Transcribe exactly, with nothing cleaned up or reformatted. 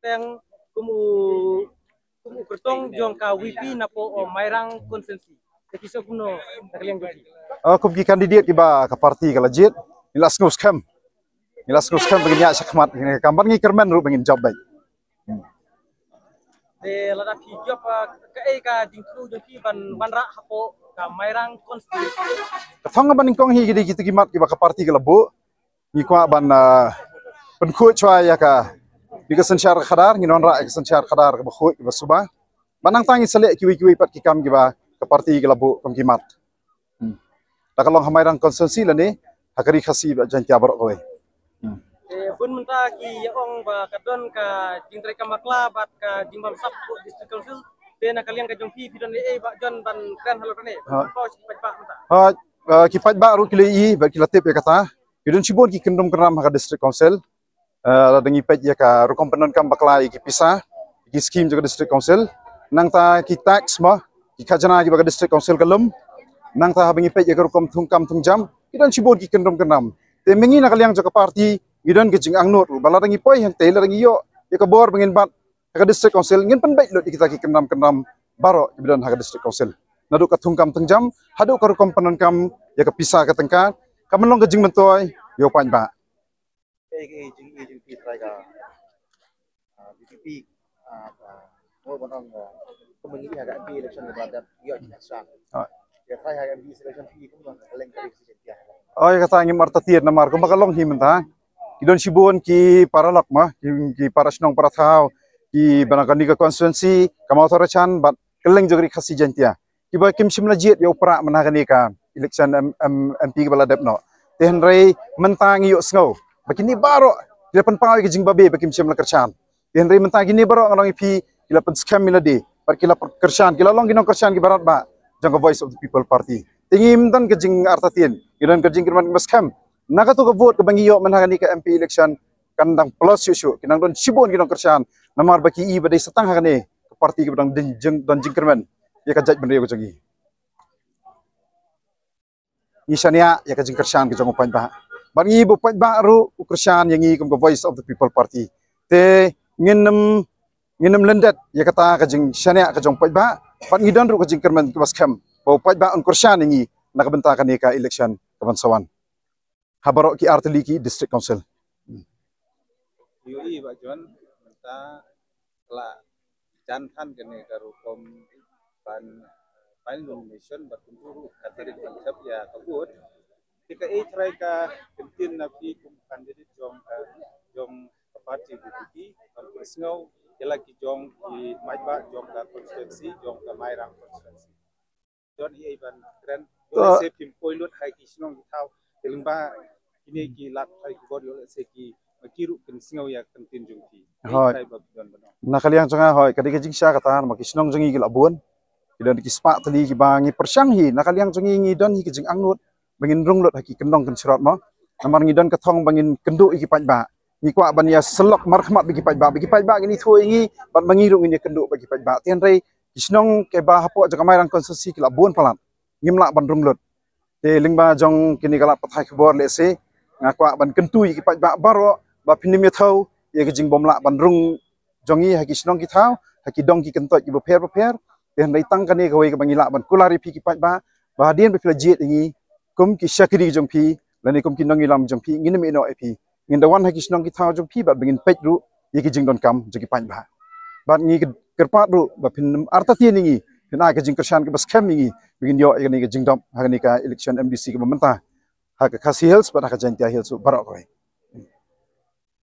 Kum u kum u kyrtong jong ka VPP napoh Mairang constituency. Te ki sngewbha kumno na ka liang jong ki? Ah, kum ki candidate kiba ka party ka la jied, ngi la sngewskhem. Ngi la sngewskhem ba ngin ïaid shakhmat, ngin ïa ka kam, ban ngi kyrmen ruh ba ngin jop beit. Te lada phi jop, ah, kaei ka jingthmu jong phi ban wanrah hapoh ka Mairang constituency? Ka thong kaba nyngkong hi ki dei kita ki mat kiba ka party ka la buh. Ngi kwah ban, ah, pynkhuid shuwa ïa ka, ïa ka synshar khadar, ngin wanrah ïa ka synshar khadar kaba khuid kaba suba. Bad nangta ngin sa leh kiwei kiwei pat ki kam kiba ka party ka la buh kum ki mat. Hmm. La ka long ha Mairang constituency lane ha ka Ri Khasi bad Jaiñtia baroh kawei. Hmm. Te bun mynta ki ïa ong ba ka don ka jingtrei kam bakla bad ka jingbamsap hapoh District Council. Te na ka liang ka jong phi, phi don ei ei ba jan ban kren halor kane? Ha. Pynpaw sha ki paidbah mynta. Ha, ah, ki paidbah ruh ki la ïohi bad ki la tip ïa kata. Ki don shibun ki kyndrum kyndram ha ka District Council. Eh, lada ngi peit ïa ka rukom pyndonkam bakla ïa ki pisa, ki skim jong ka District Council. Nangta ki tax mo, ki khajna kiba ka District Council ka lum. Nangta haba ngi peit ïa ka rukom thungkam thungjam, ki don shibun ki kyndrum kyndram. Te ma ngi na ka liang jong ka party, ngi don ka jingangnud ruh ba lada ngi poi hangtei, lada ngi ïoh ïa ka bor ba ngin bat ha ka District Council, ngin pynbeit lut ïa kita ki kyndrum kyndram baroh kiba don ha ka District Council. Naduh ka thungkam thungjam haduh ka rukom pyndonkam ïa ka pisa ka tyngka, ka ban long ka jingmyntoi ïa u paidbah. Kaei kaei jingïohi jong phi trai ka, ah, VPP, ah, ah, mo ban ong, ah, kumne ha ka MP election ba dep ïoh jingkyrshan. Ah. Ïa trai ha ka MP election phi kumno ka leng ka election phi. Oh, ïa kata ngim artatien namar kumba ka long hi mynta. Ki don shibun ki paralok mo, ki, ki para shnong para thaw, kiba na kane ka constituency, ka Mawthadraishan bad kylleng jong ka Ri Khasi Jaiñtia, kiba kim shym la jied ïa u prah mynta ha kane ka election M-, M-, MP kaba la dep noh. Te hynrei mynta ngi ïohsngew ba kine baroh ki la pynpaw ïa ka jingbabe ba kim shym la kyrshan. Te hynrei mynta kine baroh nga ong ïa phi ki la pynskhem ïa lade bad ki la kyrshan, ki la long ki nongkyrshan kiba radbah jong ka Voice of the People Party. Te ngim don ka jingartatien, ngi don ka jingkyrmen kaba skhem. Na kato ka vote kaba ngi ïoh mynta ha kane ka MP election kan dang plus shuh shuh, ki nang don shibun ki nongkyrshan namar ba ki i ba dei sa tang ha kane ka party kaba dang don jing-, don jingkyrmen ïa ka jaitbynriew ka jong ngi. Ngi shaniah ïa ka jingkyrshan ka jong u paidbah. Bad ngi ba u paidbah ruh u kyrshan ïa ngi kum ka Voice of the People Party. Te ngin ym, ngin ym lyndet ïa kata ka jingshaniah ka jong u paidbah. Bad ngi don ruh ka jingkyrmen kaba skhem ba u paidbah un kyrshan ïa ngi na ka bynta kane ka election kaban sa wan ha baroh ki artylli ki District Council. Ïohi Bah John, mynta la jan than kane ka rukom ban file nomination bad kumjuh ruh ka tarik ban thep ïa ka vote. Te kaei trai ka kyntien na phi kum candidate jong ka, jong ka party VPP ban pynsngew ïa la ki jong ki paidbah jong ka constituency, jong ka Mairang constituency. Don hi ei ban kren. Don se phim poi lut ha ki shnong ki thaw. Te lyngba kine ki lad trai ki bor ïoh lehse ki ma ki ruh kin sngew ïa ka ktien jong ki. Hoi. Trai ba don ba don. Na ka liang jong nga hoi, ka dei ka jingshisha kata, namar ki shnong jong ngi ki la bun. Ki don ki spah tylli kiba ngi pyrshang hi, na ka liang jong ngi ngi don hi ka jingangnud ba ngin rung lut ha ki kyndong kynshrot mo. Namar ngi don ka thong ba ngin kynduh ïa ki paidbah. Ngi kwah ban ïa syllok markhmat bad ki paidbah, bad ki paidbah ngin ïathuh ïa ngi, bad ma ngi ruh ngin ïa kynduh bad ki paidbah. Te hynrei ki shnong kiba hapoh jong ka Mairang constituency ki la bun palat. Ngim lah ban rung lut. Te lyngba jong kine ki lad pathai khubor lehse nga kwah ban kyntu ïa ki paidbah baroh ba phin ym ïa thew ïa ka jingbym lah ban rung jong ngi ha ki shnong ki thaw, ha ki dong ki kyntoit kiba pher ba pher. Te hynrei tang kane kawei kaba ngi lah ban kular ïa phi ki paidbah ba hadien ba phi la jied ïa ngi kum ki shakri jong phi lane kum ki nongïalam jong phi, ngin ym ïehnoh ïa phi. Ngin da wan ha ki shnong ki thaw jong phi bad ba ngin peit ruh ïa ki jingdonkam jong ki paidbah. Bad ngi kyrpad ruh ba phin artatien ïa ngi, phin ai ka jingkyrshan kaba skhem ïa ngi ba ngin ïoh ïa kane ka jingdop ha kane ka election MDC kaba mynta ha ka Khasi Hills bad ha ka Jaintia Hills ruh baroh kawei.